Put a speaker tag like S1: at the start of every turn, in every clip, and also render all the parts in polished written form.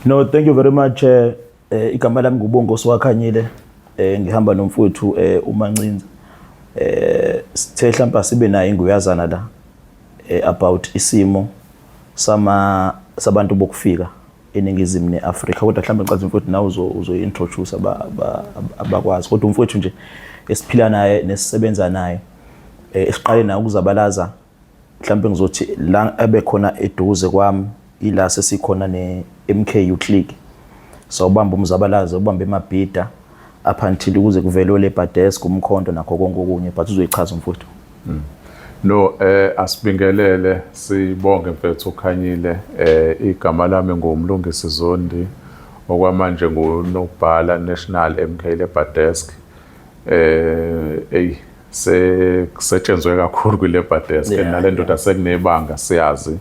S1: No, thank you very much. Igama lami nguBongo Siwakhanyile. Ngihamba nomfowethu uMancinza. Sithe mhlawumbe sibe nayo inguyazana la about isimo sama sabantu bokufika eNingizimu neAfrika, kodwa mhlawumbe ngicathi mfowethu nawe uzo-introduce abakwazi, kodwa umfowethu nje esiphila naye nesisebenza naye, esiqale naye ukuzabalaza, mhlawumbe ngizothi la ebe khona eduze kwami ila sesikhona ne-MK Youth League. Sawubamba umzabalazo, ubambe emabhida up until kuze kuvele o-Labour Desk, umkhonto nakho konke okunye, but uzoyichaza umfowethu.
S2: No, asibingelele, sibonge mfethu uKhanyile. Igama lami nguMlungisi Zondi, okwamanje ngunobhala National MK Labour Desk. Ey, sekusetshenzwe kakhulu kwi Labour Desk nale ndoda sekunebanga siyazi.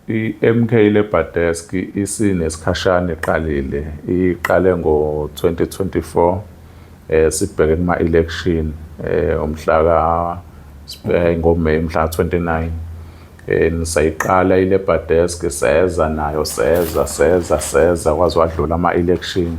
S2: I-MK Labour Desk isinesikhashana iqalile, iqale ngo-2024, sibheke kuma election umhla ka ngoMay mhla 29. Sayiqala i-Labour Desk, seza nayo, seza seza seza kwaze wadlula ama election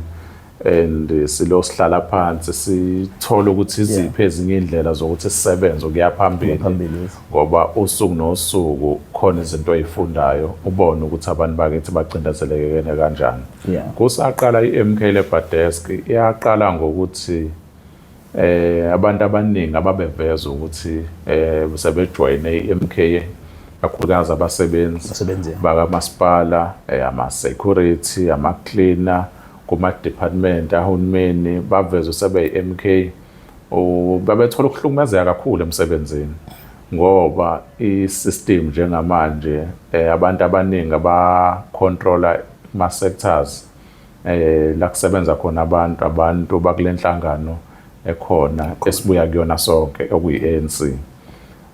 S2: and silo sihlala phansi sithola ukuthi iziphi ezinye indlela zokuthi sisebenze ukuya phambili,
S1: phambili, yes.
S2: Ngoba usuku nosuku khona izinto oyifundayo, ubone ukuthi abantu bakithi bacindezelekene kanjani. Kusaqala i-MK Labour Desk iyaqala ngokuthi abantu abaningi ababeveza ukuthi sebejoyine i-MK, kakhulukazi abasebenzi
S1: Abasebenzi, yeah.
S2: bakamasipala, ama security, ama cleaner kuma department ahulumeni, bavezwe sebe-MK, babethola ukuhlukumezeka kakhulu emsebenzini ngoba i-system njengamanje, abantu abaningi abacontrola kuma sectors la kusebenza khona abantu bakule nhlangano ekhona esibuya kuyona sonke, okuyi-ANC.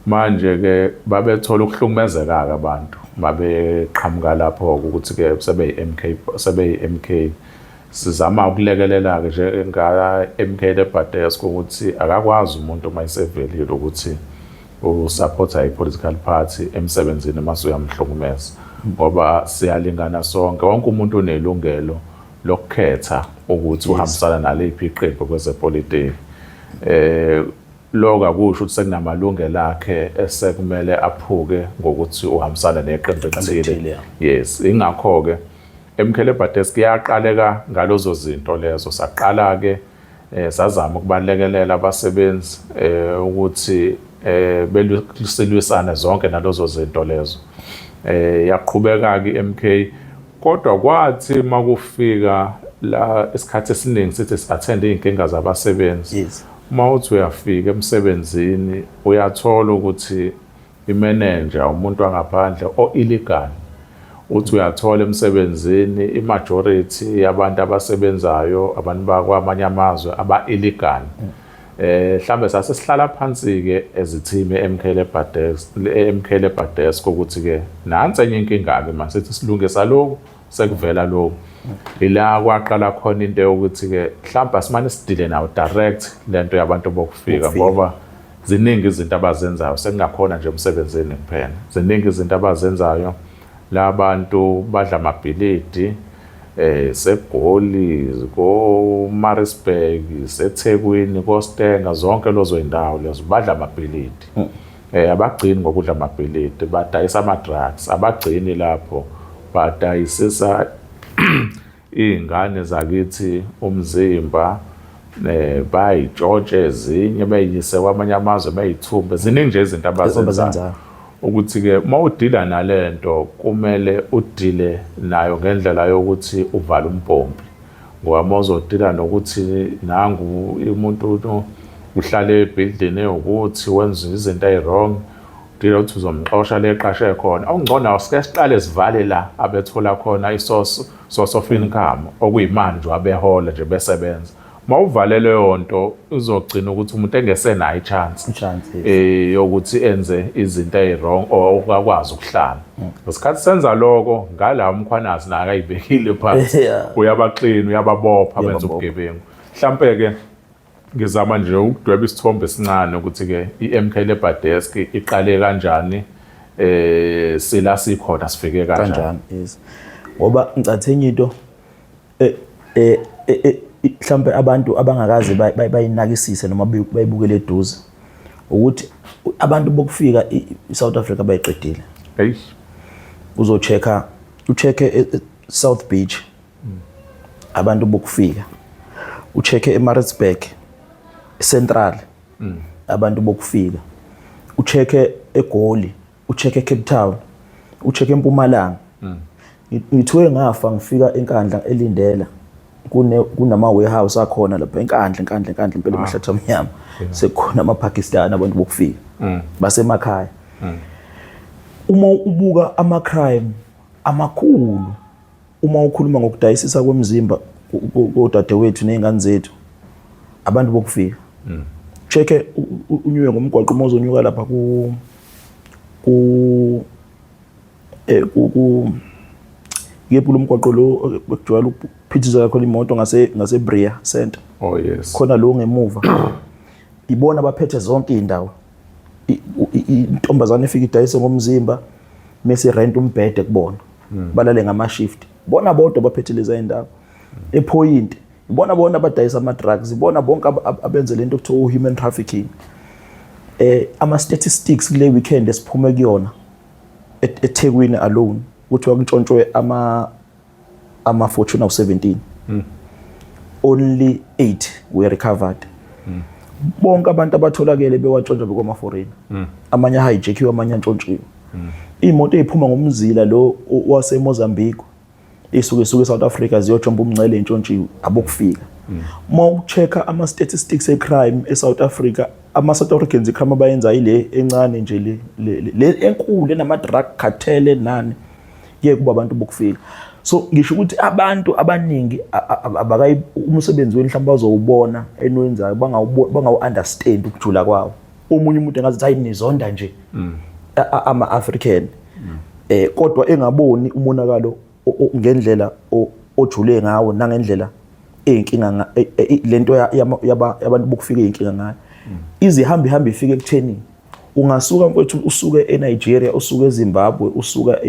S2: Manje ke babethola ukuhlukumezeka ke abantu babeqhamuka lapho ukuthi ke sebeyi-MK, sebeyi-MK. Sizama ukulekelela ke nje nga MK Labour Desk ukuthi akakwazi umuntu uma esevelile ukuthi usupporta i-political party emsebenzini mase uyamhlukumeza, ngoba siyalingana sonke, wonke umuntu unelungelo lokukhetha ukuthi uhambisana naliphi iqembu kwezepolitiki. Lokho akusho ukuthi sekunamalungelo akhe esekumele aphuke ngokuthi uhambisana neqembu elithile.
S1: Elithile, yeah.
S2: Yes, ingakho-ke MK Labour Desk yaqaleka ngalozo zinto lezo. Saqala-ke sazama ukubalekelela abasebenzi ukuthi besilwisane zonke nalozo zinto lezo. Yaqhubeka-ke i-MK, kodwa kwathi makufika la isikhathi esiningi sithi si-attend iy'nkinga zabasebenzi, uma uthi uyafika emsebenzini uyathola ukuthi imanager umuntu wangaphandle o-illegal. Uthi uyathola emsebenzini i-majority yabantu abasebenzayo abantu bakwamanye amazwe aba-illegal. Mhlambe sase sihlala phansi ke as a team e-MK Labour Desk, e-MK Labour Desk, ukuthi ke nansi enye inkinga ke manje, sithi silungisa lokhu sekuvela lokhu. Ila kwaqala khona into yokuthi ke mhlawumbe asimane sidile nawo direct lento yabantu bokufika,
S1: Bokufika.
S2: ngoba ziningi izinto abazenzayo, sekungakhona nje emsebenzini kuphela, ziningi izinto abazenzayo labantu badla amabhilidi seGoli, ko Maritzburg, seThekwini, koStanger, zonke lezo indawo lezo badla amabhilidi. Abagcini ngokudla amabhilidi, badayisa ama drugs, abagcini lapho, badayisisa iy'ngane zakithi umzimba, bayitshontshe ezinye beyise kwamanye amazwe, beyithumbe. Ziningi nje izinto abazenzayo.
S1: Abazenzayo.
S2: Ukuthi-ke uma udila nalento kumele udile nayo ngendlela yokuthi uvale umpompi, ngoba uma uzodila nokuthi nangu umuntu uhlale ebhilidini ewukuthi wenza izinto eyi-wrong, udila ukuthi uzomxosha le eqashe khona, okungcono sike siqale sivale la abethola khona i-source of income, okuyimali nje abehola nje besebenza. Uma uvale leyo nto uzogcina ukuthi umuntu engesenayo i-chance
S1: I-chance, yes.
S2: Yokuthi enze izinto eyi-wrong or okakwazi ukuhlala ngesikhathi senza lokho ngala. UMkhwanazi naye akayibekile phansi, uyabaxina, uyababopha benza
S1: Uyababopha.
S2: ubugebengu. Mhlampe-ke ngizama nje ukudweba isithombe esincane ukuthi-ke i-MK Labour Desk iqale kanjani. Sila sikhona, sifike kanjani?
S1: Kanjani, yes, ngoba ngicathe enye into mhlambe abantu abangakaze bayinakisise noma bayibukele eduze ukuthi abantu bokufika i-South Africa bayiqedile.
S2: Hey.
S1: Uzochecka, uchecke South Beach, abantu bokufika, uchecke eMaritzburg Central, abantu bokufika, uchecke eGoli, uchecke eCape Town, uchecke eMpumalanga. Ngithiwe ngafa ngifika eNkandla elindela kunama warehouse akhona lapha eNkandla, eNkandla, eNkandla impela, emahlathi amnyama, sekukhona amaPakistan, abantu bokufika basemakhaya. Uma ubuka ama crime amakhulu, uma ukhuluma ngokudayisisa kwemizimba kodadewethu nezingane zethu, abantu bokufika. Check unyuke ngomgwaqo uma uzonyuka lapha ku yephu lo mgwaqo lo ekujwayele ukuphithizela khona imoto ngase Bria Center.
S2: Oh yes.
S1: Khona lo ngemuva, ibona abaphethe zonke indawo. Intombazane ifika idayise ngomzimba, mase rent umbhede kubona, balale ngama shift, bona bodwa baphethe lezi indawo. Epoint ibona bona abadayisa ama drugs, ibona bonke abenze lento okuthiwa human trafficking. Ama statistics kule weekend esiphume kuyona, eThekwini alone kuthiwa kuntshontshwe ama Fortuner 17, only 8 were recovered. Bonke abantu abatholakele bewatshontsha bekoma foreign, amanye hijackiwe, amanye antshontshiwe. Imoto eziphuma ngomzila lo wase Mozambique isuke isuke eSouth Africa ziyojomba umncele intshontshiwe, abokufika. Uma uchecka ama statistics e crime eSouth Africa, ama South Africans icrime abayenza ile encane nje, le enkulu enama drug cartel nani kuye kuba abantu bokufika. So ngisho ukuthi abantu abaningi abakayi umsebenzi wenu mhlawumbe bazowubona eniwenzayo, bangawu understand ukujula kwawo. Omunye umuntu engathi, "Hayi, nizonda nje ama African," kodwa engaboni umonakalo ngendlela ojule ngawo nangendlela eyinkinga lento yabantu bokufika eyinkinga ngayo. Izihambi hamba ifike ekutheni ungasuka, mfowethu, usuke eNigeria, usuke eZimbabwe, usuka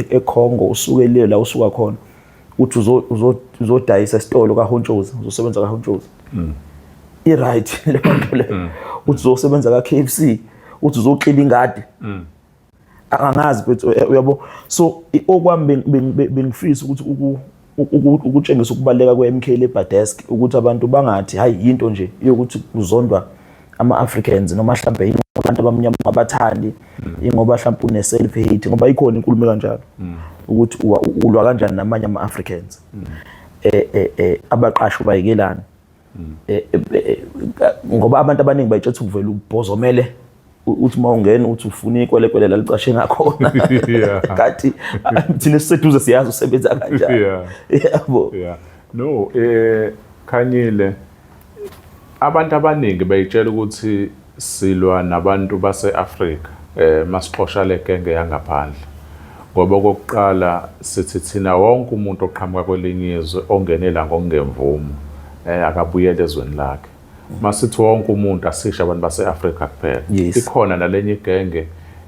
S1: eCongo, usuke le la usuka khona, uthi uzodayisa esitolo kaHontshozi, uzosebenza kaHontshozi, i-right le nto le? Uthi uzosebenza ka-KFC, uthi uzoklina ingadi, angazi mfethu, uyabo. So okwami bengifisa ukuthi ukutshengisa ukubaluleka kwe-MK Labour Desk, ukuthi abantu bangathi hayi, yinto nje yokuthi kuzondwa ama-Africans, noma mhlambe yingoba abantu abamnyama abathandi, ingoba mhlambe une self hate, ngoba ikhona inkulumo kanjalo ukuthi ulwa kanjani namanye ama-Africans, abaqashi bayikelani, ngoba abantu abaningi bayitshetha ukuvela ubhozomele, uthi uma ungena uthi ufuna ikwelekwele la licashe ngakhona, kanti thina siseduze siyazi usebenza kanjani. Yabo.
S2: Yeah. No, Khanyile, abantu abaningi bayitshela ukuthi silwa nabantu base-Afrika masixosha le genge yangaphandle. Ngoba okokuqala sithi thina wonke umuntu oqhamuka kwelinye izwe ongene la ngokungemvumo akabuyele ezweni lakhe. Masithi wonke umuntu, asisho abantu base-Afrika kuphela. Ikhona nalenye igenge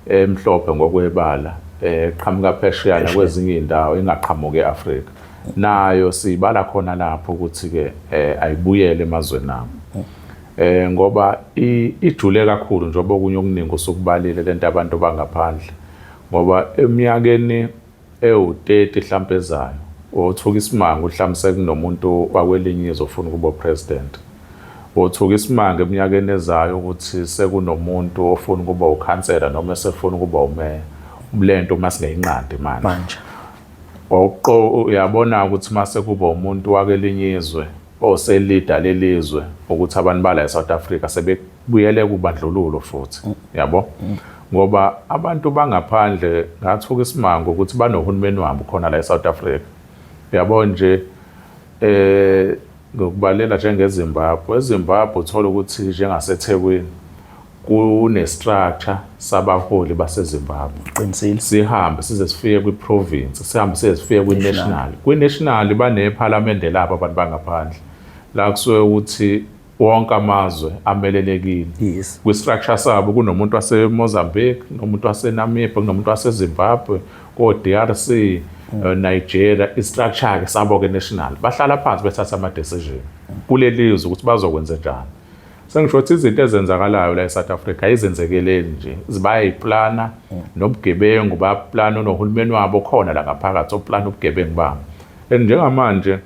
S2: emhlophe ngokwebala eqhamuka phesheya nakwezinye iy'ndawo, ingaqhamuki e-Afrika. Nayo siyibala khona lapho ukuthi-ke ayibuyele emazweni abo. Ngoba ijule kakhulu njengoba okunye okuningi usukubalile lento abantu bangaphandle. Ngoba eminyakeni ewu-30 hlampe ezayo, wothuka isimanga mhlawumbe sekunomuntu wakwelinye izwe ofuna ukuba president. Wothuka isimanga eminyakeni ezayo ukuthi sekunomuntu ofuna ukuba ukhansela noma esefuna ukuba umeya. Lento uma singayinqandi manje.
S1: Manje.
S2: Uyabona ukuthi mase kuba umuntu wakelinye izwe oselida lelizwe, ukuthi abantu bala eSouth Africa sebebuyele kubandlululo futhi, yabo, ngoba abantu bangaphandle ngathuka isimanga ukuthi banohulumeni wabo khona la eSouth Africa, yabo nje. Ngokubalela njengeZimbabwe, eZimbabwe uthola ukuthi njengaseThekwini kune-structure sabaholi baseZimbabwe.
S1: Qinisile.
S2: Sihambe size sifike kwi-province, sihambe size sifike kwi-national. Kwi-national banephalamende labo abantu bangaphandle, la kusuke ukuthi Wonke amazwe amelelekile. Kwi-structure sabo kunomuntu wase-Mozambique, kunomuntu wase-Namibia, kunomuntu wase-Zimbabwe, ko-DRC, Nigeria, i-structure-ke sabo-ke national. Bahlala phansi bethatha ama-decision kuleli zwe ukuthi bazokwenza njani. Sengisho ukuthi izinto ezenzakalayo la e-South Africa ayizenzekeleli nje, bayayiplana nobugebengu, bayaplana nohulumeni wabo khona la ngaphakathi oplana ubugebengu babo. And njengamanje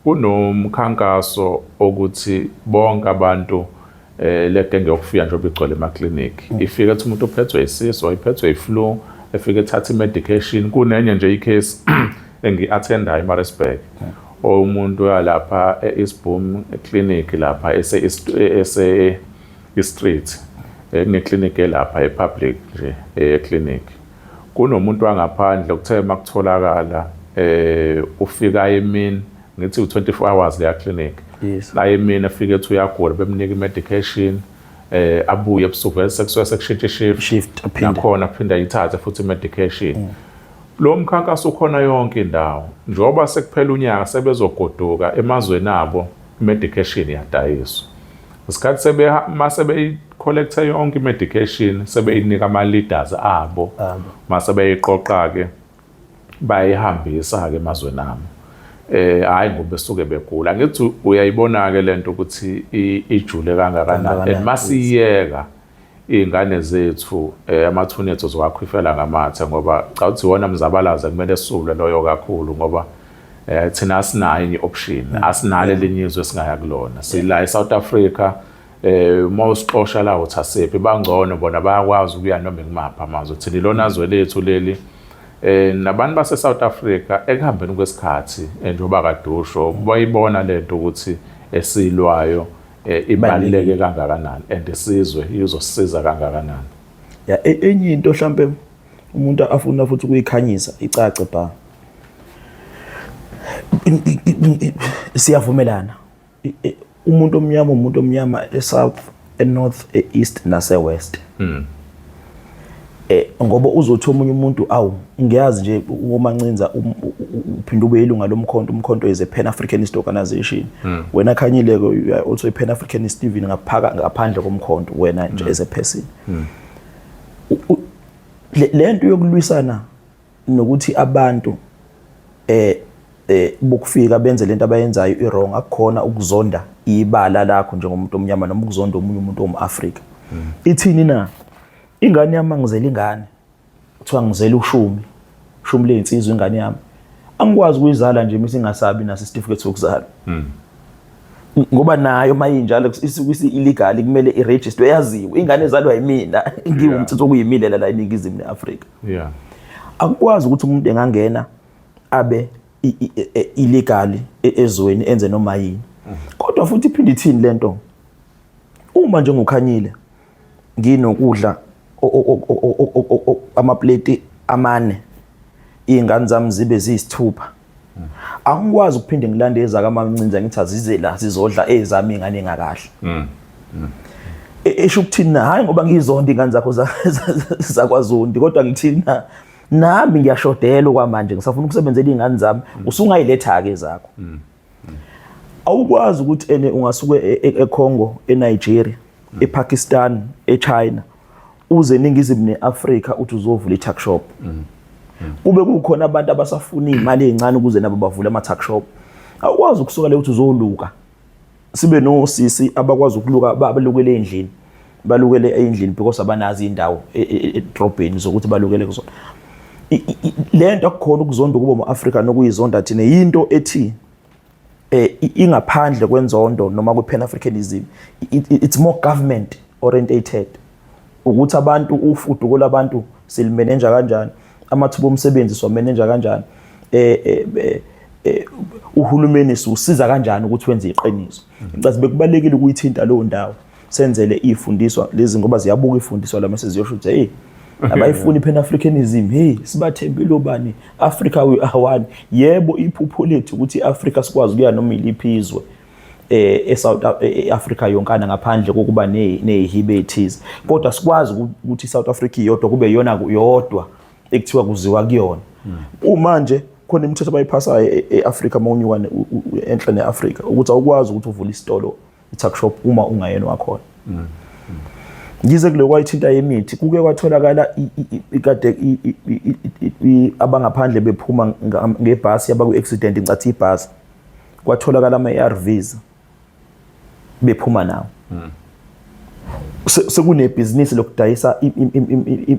S2: kunomkhankaso okuthi bonke abantu le genge yokufika njengoba igcwele emaklinikhi, ifike ethi umuntu uphethwe isisu, iphethwe i-flu, efike ethatha i-medication. Kunenye nje i-case engi-attendayo eMaritzburg, umuntu uyalapha e-East Boom clinic lapha ese street, kune-clinic elapha e-public nje e-clinic. Kunomuntu wangaphandle kuthe makutholakala ufika emini, ngithi u24 hours leya clinic. La emini efike ethi uyagula, bemnika i-medication, abuye ebusuku vele sekusuke sekushintsha i-shift.
S1: Shift, aphinde.
S2: Nakhona aphinde ayithathe futhi i-medication. Lo mkhankaso ukhona yonke indawo. Njengoba sekuphela unyaka sebezogoduka emazweni abo, i-medication iyadayiswa. Isikhathi sebe mase beyi-collecte yonke i-medication, sebeyinika ama-leaders abo, mase beyiqoqa-ke bayihambisa-ke emazweni abo. Hayi ngoba besuke begula. Ngithi uyayibona-ke lento ukuthi ijule kangakanani. And masiyeka iy'ngane zethu, amathuna ethu ziwakhwifela ngamathe, ngoba cha uthi iwona mzabalazo kumele sisulwe loyo kakhulu, ngoba thina asinayo enye option, asinalo elinye izwe esingaya kulona. Sila eSouth Africa, uma usixosha la uthi asiphi, bangcono bona bayakwazi ukuya noma ikumaphi amazwe. Thina ilona zwe lethu leli. Nabantu base South Africa ekuhambeni kwesikhathi, njengoba kadusho bayibona lento ukuthi esilwayo ibaluleke kangakanani and isizwe izosiza kangakanani.
S1: Ya, enye into mhlambe umuntu afuna futhi ukuyikhanyisa icace ba, siyavumelana, umuntu omnyama umuntu omnyama e-South, e-North, e-East nase-West. Ngoba uzothi omunye umuntu, awu ngiyazi nje uMancinza uphinde ube ilunga lomkhonto, umkhonto is a Pan Africanist organization. Wena Khanyile you are also a Pan Africanist even ngaphaka ngaphandle komkhonto, wena nje as a person. Le nto yokulwisana nokuthi abantu bokufika benze lento abayenzayo i-wrong, akukhona ukuzonda ibala lakho njengomuntu omnyama noma ukuzonda omunye umuntu omAfrika. Ithini na ingane yami? Angizela ingane, kuthiwa ngizela ushumi shumi leyinsizwa, ingane yami angikwazi ukuyizala nje mise ingasabi naso isitifiketi sokuzalwa, ngoba nayo mayinjalo isuke isi-illegal, kumele i-register, yaziwe ingane ezalwa yimina ngiwumthetho okuyimilela la eNingizimu ne-Afrika. Akukwazi ukuthi umuntu engangena abe illegal ezweni enze noma yini. Kodwa futhi iphinde ithini lento? Uma njengokhanyile nginokudla amapleti amane, iy'ngane zami zibe ziyisithupha, angikwazi ukuphinde ngilande ezakaMancinza ngithi azize la zizodla ezami iy'ngane engakahle. Esho ukuthini na? Hhayi ngoba ngiyizonda iy'ngane zakho zakwaZondi, kodwa ngithini na, nami ngiyashodela okwamanje, ngisafuna ukusebenzela iy'ngane zami, usungayiletha-ke ezakho. Awukwazi ukuthi ene ungasuke eCongo, eNigeria, ePakistan, eChina, uze eNingizimu neAfrika uthi uzovula i-tuck shop, kube kukhona abantu abasafuna iy'mali ey'ncane ukuze nabo bavule ama-tuck shop. Awukwazi ukusuka le uthi uzoluka, sibe nosisi abakwazi ukuluka, balukele endlini, balukele endlini because abanazi indawo edrobheni zokuthi balukele kuzona. Le nto akukhona ukuzonda ukuba umu-Afrika nokuyizonda thina, yinto ethi ingaphandle kwenzondo noma kwe-Pan Africanism. It's more government orientated, ukuthi abantu ufuduko labantu silimenenja kanjani, amathuba omsebenzi siwamenenja kanjani, uhulumeni siwusiza kanjani ukuthi wenze iqiniso. Ngicathi bekubalekile ukuyithinta leyo ndawo, senzele ifundiswa lezi, ngoba ziyabuka ifundiswa la mase ziyosho ukuthi hey, abayifuni Pan Africanism, hey, sibathembile obani, Africa we are one. Yebo, iphupho lethu ukuthi iAfrica sikwazi ukuya noma iliphi izwe eSouth eAfrica yonkana ngaphandle kokuba nezihibe ethize, kodwa sikwazi ukuthi iSouth Africa iyodwa kube iyona yodwa ekuthiwa kuziwa kuyona. Uma nje khona imithetho abayiphasayo eAfrica mawunyuka enhla neAfrica ukuthi awukwazi ukuthi uvule isitolo. I-tuck shop uma ungayena wakhona. Ngize kule kwayithinta yemithi, kuke kwatholakala ikade abangaphandle bephuma ngebhasi yaba kwi-accident, ngicathi ibhasi, kwatholakala ama-ARVs bephuma nawo. Sekunebhizinisi lokudayisa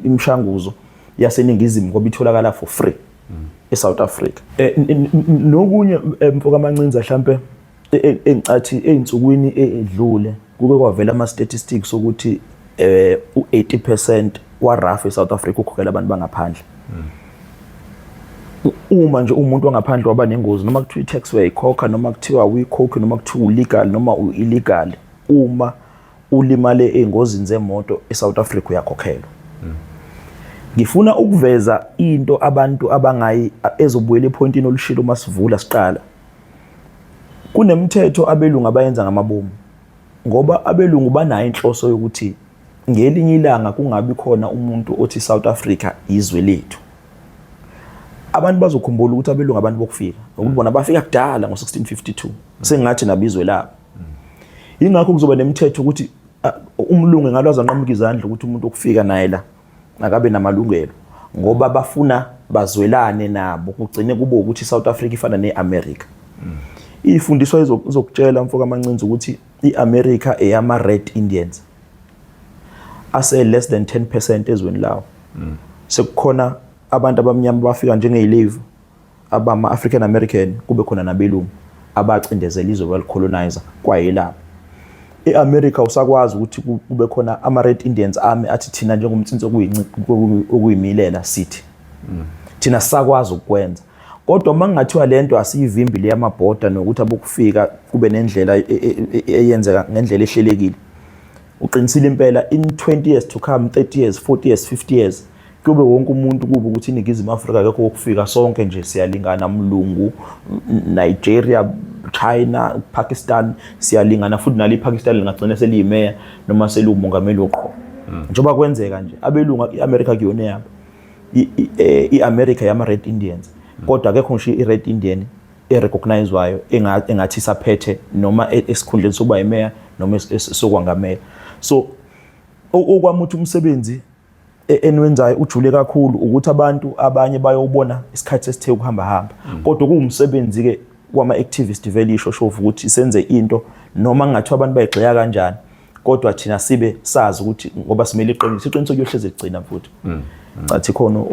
S1: imishanguzo yaseningizimu ngoba itholakala for free eSouth Africa. Nokunye, mfoka Mancinza, mhlambe engicathi ey'nsukwini edlule kuke kwavela ama-statistics ukuthi u-80% wa-RAF eSouth Africa ukhokhela abantu bangaphandle. Uma nje umuntu wangaphandle waba nengozi, noma kuthiwa i-tax uyayikhokha, noma kuthiwa awuyikhokhi, noma kuthiwa u-legal noma u-illegal, uma ulimale ey'ngozini zemoto eSouth Africa uyakhokhelwa. Ngifuna ukuveza into abantu abangayi ezobuyela e-pointini olushilo uma sivula siqala. Kunemithetho abelungu abayenza ngamabomu, ngoba abelungu banayo inhloso yokuthi ngelinye ilanga kungabi khona umuntu othi South Africa izwe lethu. Abantu bazokhumbula ukuthi abelungu abantu bokufika, ukuthi bona bafika kudala ngo-1652, sengathi nabizwe labo. Ingakho kuzoba nemithetho ukuthi umlungu engalwazi anqamuka izandla ukuthi umuntu okufika naye la akabe namalungelo, ngoba bafuna bazwelane nabo, kugcine kube ukuthi iSouth Africa ifana neAmerica. Ifundiswa izokutshela, mfoka Mancinza, ukuthi iAmerica eyama Red Indians ase less than 10% ezweni lawo. Sekukhona abantu abamnyama bafika njengey'slave, abama African American, kube khona nabelungu abacindezela izwe, balicolonize kwayelapho. E-America usakwazi ukuthi kube khona ama-Red Indians ame athi thina njengomtsinsi okuyimilela sithi thina sisakwazi ukukwenza. Kodwa uma kungathiwa lento asiyivimbi le yamabhoda nokuthi abokufika kube nendlela eyenzeka ngendlela ehlelekile, uqinisile impela, in 20 years to come, 30 years, 40 years, 50 years, kube wonke umuntu kube ukuthi iNingizimu Afrika akekho wokufika, sonke nje siyalingana, mlungu, Nigeria, China, Pakistan, siyalingana. Futhi nalo iPakistan lingagcina seliyimeya noma seliwumongameli woqobo, njengoba kwenzeka nje abelungu. I-America kuyona yabo, i-America yama-Red Indians, kodwa akekho ngisho i-Red Indian erecognizwayo engathi isaphethe noma esikhundleni sokuba imeya noma sokwangamela. So okwami ukuthi umsebenzi eniwenzayo ujule kakhulu, ukuthi abantu abanye bayobona isikhathi esithe ukuhamba hamba, kodwa kuwumsebenzi ke wama-activist vele ishoshovu ukuthi senze into noma kungathiwa abantu bayigxeka kanjani, kodwa thina sibe sazi ukuthi ngoba simele iqiniso, iqiniso kuyohleze ligcina futhi. Cathi khona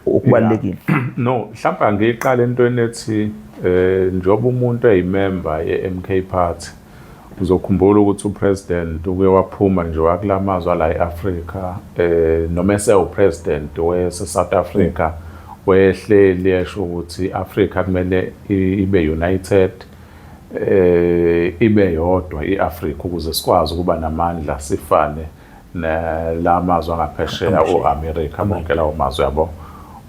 S1: okubalulekile.
S2: No, mhlawumbe angiyiqala entweni ethi njengoba umuntu eyimember ye-MK Party, uzokhumbula ukuthi upresident uke waphuma nje wakulamazwe ala e-Afrika, noma esewupresident wese South Africa, wehleli esho ukuthi i-Afrika kumele ibe united, ibe yodwa i-Afrika, ukuze sikwazi ukuba namandla sifane nalamazwe angaphesheya, o-America, bonke lawo mazwe, yabo,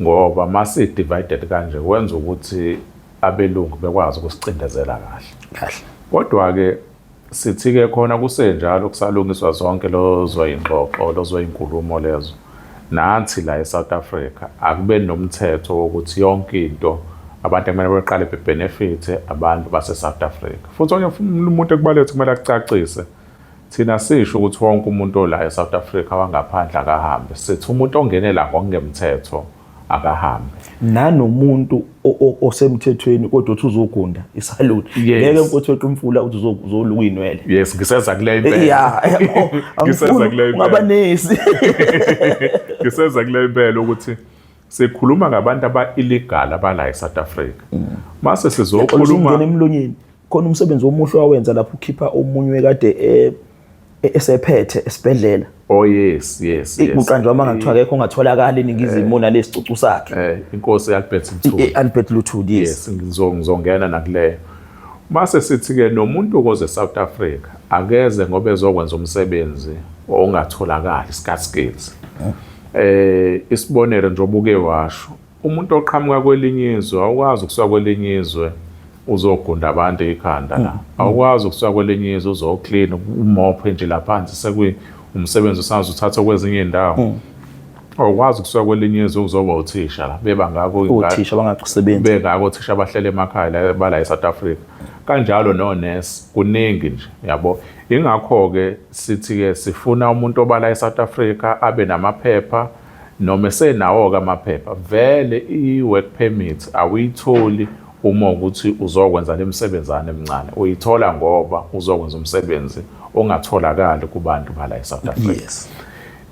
S2: ngoba masi divided kanje kwenza ukuthi abelungu bekwazi ukusicindezela kahle.
S1: Kahle.
S2: Kodwa ke sithi ke khona kusenjalo, kusalungiswa zonke lozo ingxoxo, lozo inkulumo lezo, nathi la eSouth Africa akube nomthetho wokuthi yonke into abantu kumele beqale bebenefit abantu base South Africa. Futhi onye umuntu ekubalethe kumele akucacise, thina sisho ukuthi wonke umuntu ola eSouth Africa wangaphandle akahambe, sithi umuntu ongenela ngokungemthetho akahambe.
S1: Nanomuntu osemthethweni kodwa uthi uzogunda isaluni, ngeke mfowethu weqa umfula uthi uzoluka inwele.
S2: Yes, ngiseza kule impela.
S1: Ya, yabo.
S2: Ngiseza kule impela.
S1: Ungaba nesi.
S2: Ngiseza kule impela ukuthi sikhuluma ngabantu aba-illegal abala e-South Africa, mase sizokhuluma
S1: ungena emlonyeni khona umsebenzi omuhle wawenza lapho ukhipha omunye kade esephethe esibhedlela.
S2: Oh yes.
S1: Kuqanjwa amanga, kuthiwa akekho ongatholakala eNingizimu nalesicucu sakhe.
S2: Inkosi Albert Luthuli.
S1: Albert Luthuli, yes.
S2: Yes, ngizongena nakuleyo. Mase sithi ke nomuntu koze South Africa akeze ngoba ezokwenza umsebenzi ongatholakali, scarce skills. Isibonelo nje obuke washo, umuntu oqhamuka kwelinye izwe, awukwazi ukusuka kwelinye izwe uzogunda abantu ikhanda la, awukwazi ukusuka kwelinye izwe uzoclean umophe nje laphansi, sekuyi umsebenzi usazi uthatha kwezinye indawo. Awukwazi ukusuka kwelinye izwe uzoba uthisha la, bebangako
S1: Othisha bangakusebenzi.
S2: Bengako othisha abahlele emakhaya la bala eSouth Africa. Kanjalo nonesi, kuningi nje, yabo. Ingakho-ke sithi-ke sifuna umuntu obala eSouth Africa abe namaphepha, noma esenawo-ke amaphepha. Vele i-work permit awuyitholi uma ukuthi uzokwenza le misebenzana emincane, uyithola ngoba uzokwenza umsebenzi ongatholakali kubantu bala eSouth Africa.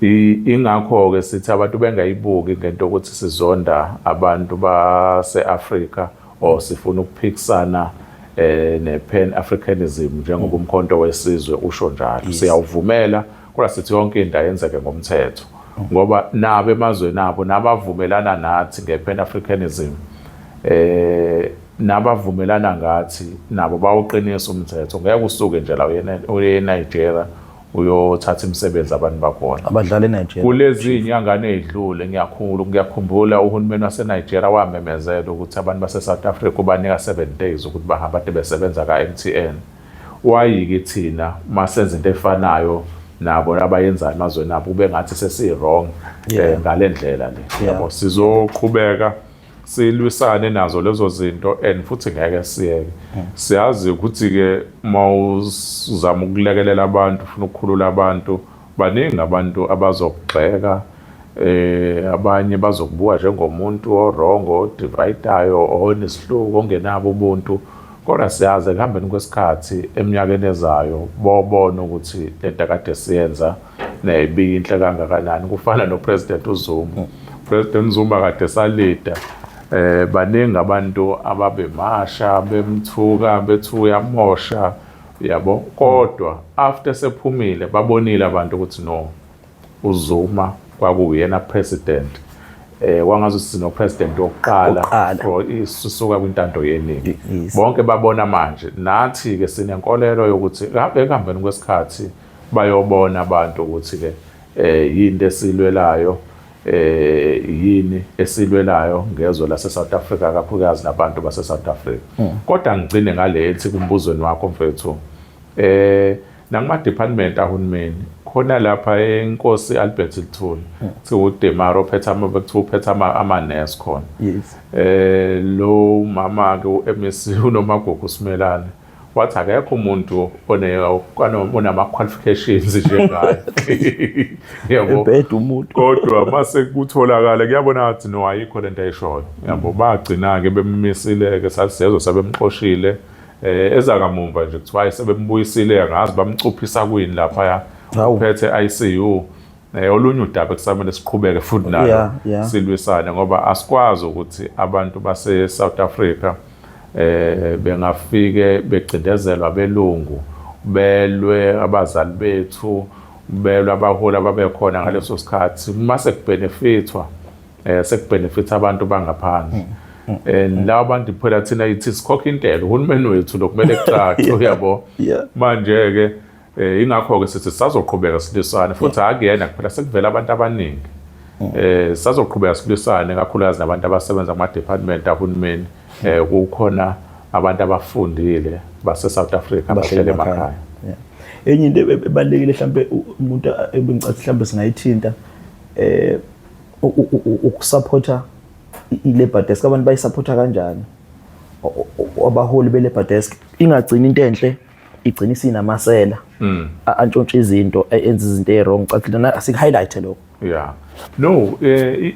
S2: Ingakho-ke sithi abantu bengayibuki ngento ukuthi sizonda abantu base-Afrika or sifuna ukuphikisana ne-Pan Africanism njengoba uMkhonto weSizwe usho njalo. Siyawuvumela, kodwa sithi yonke into ayenzeke ngomthetho, ngoba nabo emazweni abo nabavumelana nathi nge-Pan Africanism, nabavumelana ngathi nabo bawuqinisa umthetho. Ngeke usuke nje la uye eNigeria uyothatha imisebenzi abantu bakhona.
S1: Abadlali eNigeria.
S2: Kulezi inyangane ezidlule, ngiyakhumbula uhulumeni waseNigeria wamemezela ukuthi abantu base-South Africa ubanika 7 days ukuthi bahambe ade besebenza ka-MTN. Wayiki thina masenza into efanayo nabo abayenzayo emazweni abo, kube ngathi sesi-wrong ngale ndlela le. Yabo, sizoqhubeka silwisane nazo lezo zinto and futhi ngeke siyeke. Siyazi ukuthi-ke uma uzama ukulekelela abantu, ufuna ukukhulula abantu, baningi abantu abazokugxeka, abanye bazokubuka njengomuntu o-wrong, odivayidayo, onesihluku, ongenabo ubuntu. Kodwa siyazi ekuhambeni kwesikhathi eminyakeni ezayo bobona ukuthi lento kade siyenza ibiyinhle kangakanani. Kufana noPresident uZuma. President Zuma kade salida, baningi abantu ababemasha bemthuka bethi uyamosha, yabo. Kodwa after sephumile babonile abantu ukuthi no, uZuma kwakuyena president, wangazi sino president wokuqala for isuka kwintando yeningi. Bonke babona manje. Nathi ke sinenkolelo yokuthi ekuhambeni kwesikhathi bayobona abantu ukuthi ke yini esilwelayo, yini esilwelayo ngezwe lase South Africa, kakhulukazi nabantu base South Africa. Kodwa ngigcine ngalethi kumbuzweni wakho mfethu, nakuma department ahulumeni khona lapha eNkosi Albert Luthuli, kuthiwa uDemaro uphethe ama, bekuthiwa uphethe ama-nurse khona. Lo mama ke u-MEC uNomagugu Simelane wathi akekho umuntu onama qualifications njengaye, yabo.
S1: Ebheda umuntu.
S2: Kodwa mase kutholakala kuyabona ukuthi no, ayikho lento ayishoyo, yabo. Bagcina ke bemmisile ke, sathi siyezwa sebemxoshile. Ezakamumva nje kuthiwa sebembuyisile, angazi bamcuphisa kwini lapha, uphethe ICU. Olunye udaba ekusamele siqhubeke futhi nalo silwisane, ngoba asikwazi ukuthi abantu base South Africa bengafike becindezelwa belungu, belwe abazali bethu, belwe abaholi ababekhona ngaleso sikhathi, mase kubenefithwa sekubenefitha abantu bangaphandle. And labo bantu phela thina ithi sikhokha intela, uhulumeni wethu lokumele kucace, uyabo. Manje ke ingakho ke sithi sisazoqhubeka silwisane futhi, akuyena kuphela, sekuvela abantu abaningi. Sisazoqhubeka silwisane kakhulukazi nabantu abasebenza kuma department ahulumeni. Kukhona abantu abafundile base South Africa abahlele emakhaya.
S1: Enye into ebalekile mhlambe umuntu ebengicathi mhlambe singayithinta, ukusupporta i-Labour Desk, abantu bayisupporta kanjani abaholi be-Labour Desk, ingagcini into enhle igcina isinamasela antshontsha izinto, enza izinto ezi-wrong. Cathi asiku-highlight lokho.
S2: Yeah, no,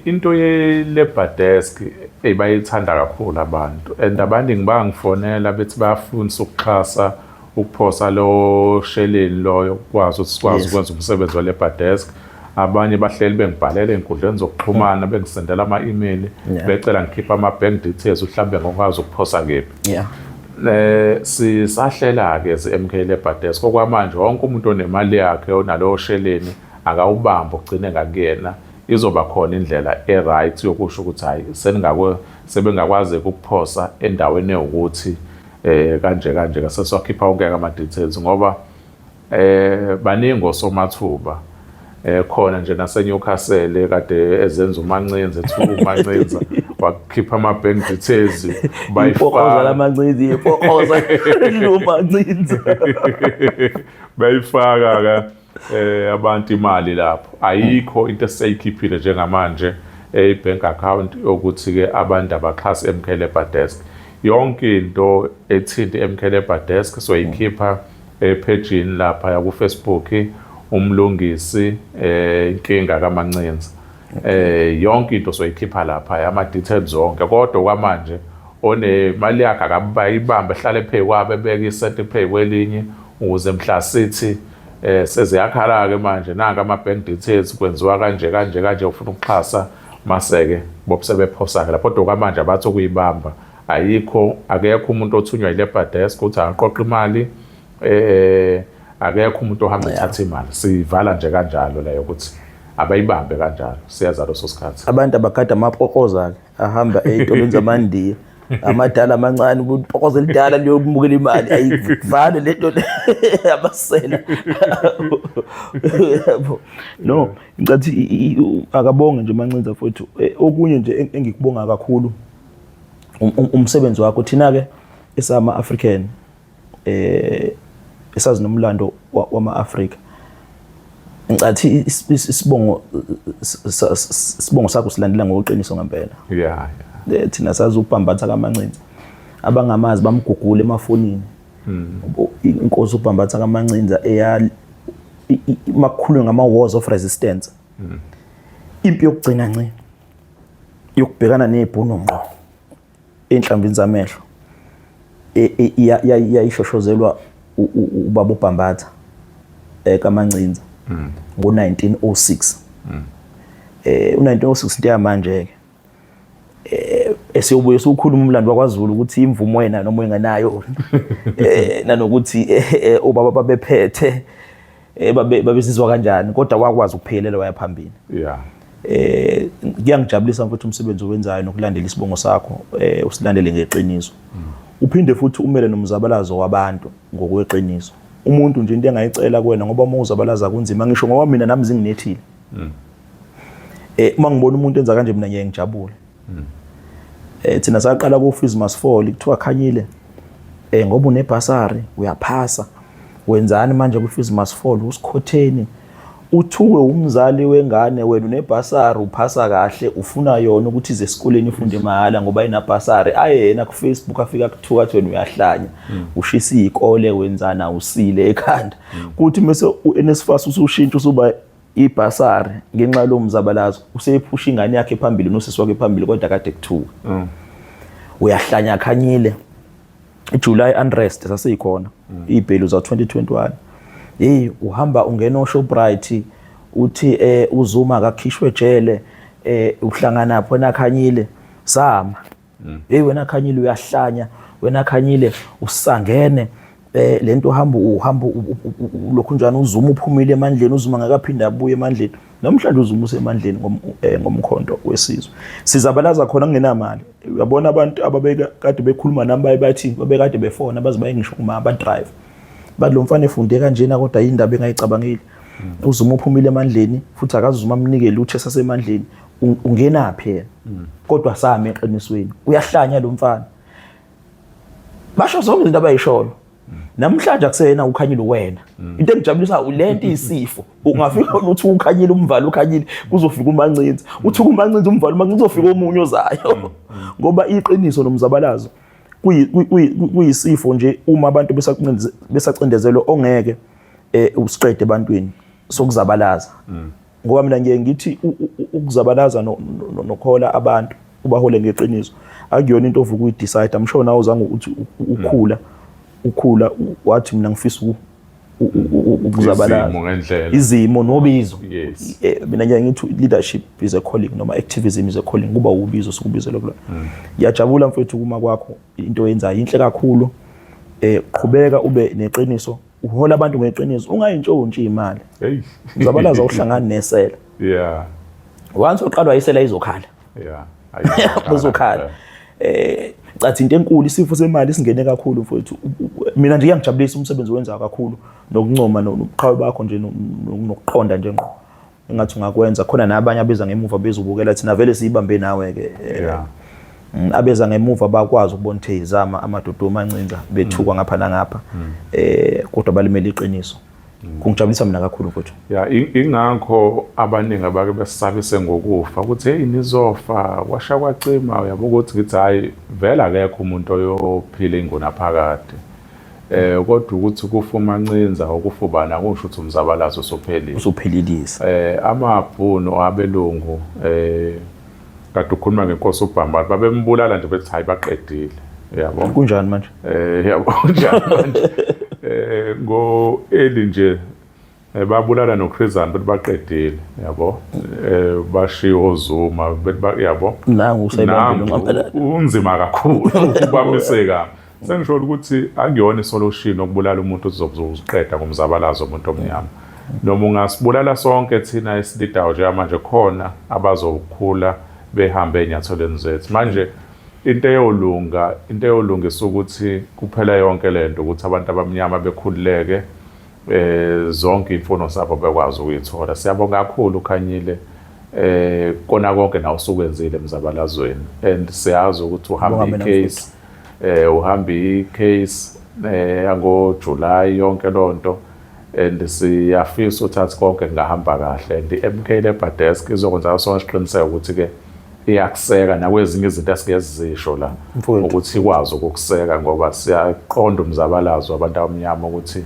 S2: into ye Labour Desk ebayithanda kakhulu abantu, and abaningi bangifonela bethi bayafuna ukuxhasa, ukuphosa lo sheleni loyo ukwazi ukuthi sikwazi ukwenza umsebenzi we Labour Desk. Abanye bahleli bengibhalela ey'nkundleni zokuxhumana, bengisendela ama-email, becela ngikhiphe ama-bank details, mhlawumbe ngokwazi ukuphosa kephi. Sisahlela ke zi-MK Labour Desk. Okwamanje wonke umuntu onemali yakhe, onalowo sheleni, akawubamba ugcine ngakuyena. Izoba khona indlela e-right yokusho ukuthi hayi, seningakwe sebengakwazi ukuphosa endaweni ewukuthi kanje kanje, kasesiwakhipha wonke ama details, ngoba baningi osomathuba khona nje nase Newcastle kade ezenza uMancinza, ethuka uMancinza, wakhipha ama bank details.
S1: Ipokoza.
S2: Bayifaka
S1: lamancinza, ipokoza lomancinza.
S2: Bayifaka ke. Abantu imali lapho ayikho into eseyikhiphile njengamanje e-bank account yokuthi ke abantu abaxhase MK Labour Desk. Yonke into ethinta MK Labour Desk soyikhipha ephejini lapha ku Facebook, umlungisi inkinga kaMancinza. Yonke into soyikhipha lapha, ama details zonke, kodwa kwamanje onemali yakhe akabayibambe, ehlale phe kwabe ebeka isenti phe kwelinye, ukuze mhla sithi seziyakhala ke manje, nanka ama bank details, kwenziwa kanje kanje kanje, ufuna ukuxhasa, maseke bobusebephosa ke lapho. Kodwa kwamanje abathi ukuyibamba, ayikho, akekho umuntu othunywa yi-Labour Desk ukuthi akaqoqa imali, akekho umuntu ohamba ethatha imali. Sivala nje kanjalo leyo ukuthi abayibambe kanjalo, siyaza leso sikhathi.
S1: Abantu abagada amapokoza ke ahamba ey'tolweni zamandiya, amadala amancane, upokoza elidala liyobukela imali, ayivale lento le amasela, yabo. No, ngicathi akabonge nje Mancinza futhi. Okunye nje engikubonga kakhulu, umsebenzi wakho. Thina ke esama African, esazi nomlando wama-Afrika, ngicathi isibongo sakho silandela ngokuqiniso ngempela. Thina sazi uBhambatha kaMancinza, abangamazi bamgugule emafonini. Inkosi uBhambatha kaMancinza eya makukhulunywa ngama wars of resistance, impi yokugcina nci yokubhekana nezibhunu ngqo enhlamvini zamehlo yayishoshozelwa ubaba uBhambatha kaMancinza ngo-1906. U-1906 into yamanje ke, esiyobuye siwukhuluma umlando wakwaZulu ukuthi imvumo yena noma engenayo, nanokuthi obaba babephethe, babe babesizwa kanjani, kodwa wakwazi ukuphelela waya phambili. Kuyangijabulisa mfethu umsebenzi owenzayo nokulandela isibongo sakho, usilandele ngeqiniso. Uphinde futhi umele nomzabalazo wabantu ngokweqiniso. Umuntu nje into engayicela kuwena, ngoba uma uzabalaza kunzima, ngisho ngoba mina nami zinginethile. Uma ngibona umuntu enza kanje mina ngiye ngijabule. Thina saqala ku Fees Must Fall, kuthiwa Khanyile, ngoba unebhasari uyaphasa, wenzani manje ku Fees Must Fall, usikhotheni, uthuke umzali wengane, wena unebhasari uphasa kahle, ufuna yona ukuthi ize esikoleni ifunde mahhala ngoba inabhasari. Aye yena ku Facebook afika kuthuka, athi wena uyahlanya, ushisa izikole, wenzana, usile ekhanda. Kuthi mase uNSFAS usushintsha usuba ibhasari ngenxa lo mzabalazo, useyiphusha ingane yakhe phambili nosisi wakhe phambili, kodwa kade kuthuka uyahlanya Khanyile. iJuly unrest sasiyikhona, ibhelu za 2021, hey, uhamba ungena oShoprite uthi uZuma akakhishwe ejele, uhlangana pho naKhanyile sama. Hey, wena Khanyile uyahlanya, wena Khanyile usangene, lento uhamba lokhu njani, uZuma uphumile emandleni, uZuma ngakaphinda abuye emandleni. Namhlanje uZuma usemandleni ngomkhonto wesizwe. Sizabalaza khona kungenamali. Uyabona abantu ababeka kade bekhuluma nami, baye bathi babekade befona, baze baye ngisho kuma ba drive, bathi lo mfana efunde kanjena kodwa indaba engayicabangile, uZuma uphumile emandleni futhi akazuma amnike lutho esasemandleni, ungenaphi yena? Kodwa sami eqinisweni, uyahlanya lo mfana, basho zonke izinto abayishoyo. Namhlanje akuseyena uKhanyile wena. Into engijabulisa lento isifo, ungafika uthi uKhanyile umvalo uKhanyile, kuzofika uMancinza, uthi uMancinza umvalo uMancinza, uzofika omunye ozayo, ngoba iqiniso nomzabalazo kuyisifo nje. Uma abantu besacindezelwe, ongeke usiqede ebantwini sokuzabalaza, ngoba mina ngiye ngithi ukuzabalaza nokhola abantu ubahole ngeqiniso akuyona into ovuka uyidecide. I'm sure nawe uzange uthi ukhula wathi mina ngifisa ukuzabalaza.
S2: Izimo ngendlela.
S1: Izimo nobizo. Mina ngiye ngithi leadership is a calling noma activism is a calling, kuba ubizo sikubizelwe kulona. Ngiyajabula mfethu kuma kwakho, into oyenzayo inhle kakhulu. Qhubeka ube neqiniso, uhola abantu ngeqiniso, ungayintshontshi imali.
S2: Hey.
S1: Uzabalaza uhlangane nesela. Once uqalwa isela izokhala. Uzokhala. Cathi into enkulu, isifo semali singene kakhulu mfowethu. Mina nje kuyangijabulisa umsebenzi owenzayo kakhulu, nokuncoma nobuqhawe bakho nje, nokuqonda nje ngqo engathi ungakwenza khona nabanye abeza ngemuva bezobukela. Thina vele siyibambe nawe ke. Abeza ngemuva bakwazi ukubona ukuthi izama amadoda oMancinza bethukwa ngapha nangapha, kodwa balimele iqiniso. Kungijabulisa mina kakhulu, mfowethu.
S2: Ya, ingakho abaningi abake besabise ngokufa ukuthi, hey, nizofa, kwasha kwacima, uyabo, ukuthi ngithi hayi, vele akekho umuntu oyophila ingunaphakade. Kodwa ukuthi kufa uMancinza, ukufa ubani, akusho ukuthi umzabalazo usuphelile.
S1: Usuphelilisa.
S2: Amabhunu abelungu, kade ukhuluma ngenkosi uBhambane, babembulala nje bethi hayi, baqedile, yabo.
S1: Kunjani manje?
S2: Yabo, kunjani manje? Ngo early nje babulala noChris Hani, bethi baqedile, yabo. Bashiya oZuma, bethi yabo.
S1: Nangu usayibambile.
S2: Nangu,
S1: unqamelana.
S2: Unzima kakhulu ukubamiseka. Sengisho ukuthi akuyona isolution okubulala umuntu uzokuqeda ngomzabalazo umuntu omnyama. Noma ungasibulala sonke thina esilidayo njengamanje, khona abazokhula behambe ey'nyathelweni zethu. Manje into eyolungisa ukuthi kuphela yonke lento ukuthi abantu abamnyama bekhululeke, zonke imfuno zabo bekwazi ukuyithola. Siyabonga kakhulu, Khanyile, kona konke nawe usukwenzile emzabalazweni, and siyazi ukuthi uhamba
S1: Bonga mina.
S2: i-case, uhamba i-case yango July, yonke lonto, and siyafisa ukuthi athi konke kungahamba kahle, and i-MK Labour Desk izokwenza sonke isiqiniseko ukuthi ke iyakuseka nakwezinye izinto esingezisho la.
S1: Mfowethu.
S2: Ukuthi ikwazi ukukuseka, ngoba siyaqonda umzabalazo wabantu abamnyama ukuthi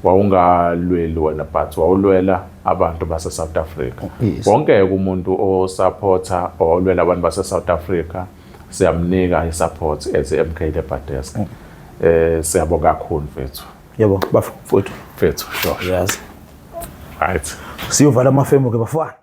S2: wawungalweli wena, but wawulwela abantu base South Africa. Wonke umuntu osupporta olwela abantu base South Africa siyamnika i-support as MK Labour Desk. Siyabonga kakhulu, mfethu.
S1: Yebo, bafo, mfowethu.
S2: Mfethu, sure.
S1: Yazi.
S2: Right.
S1: Siyovala amafemu ke, bafana.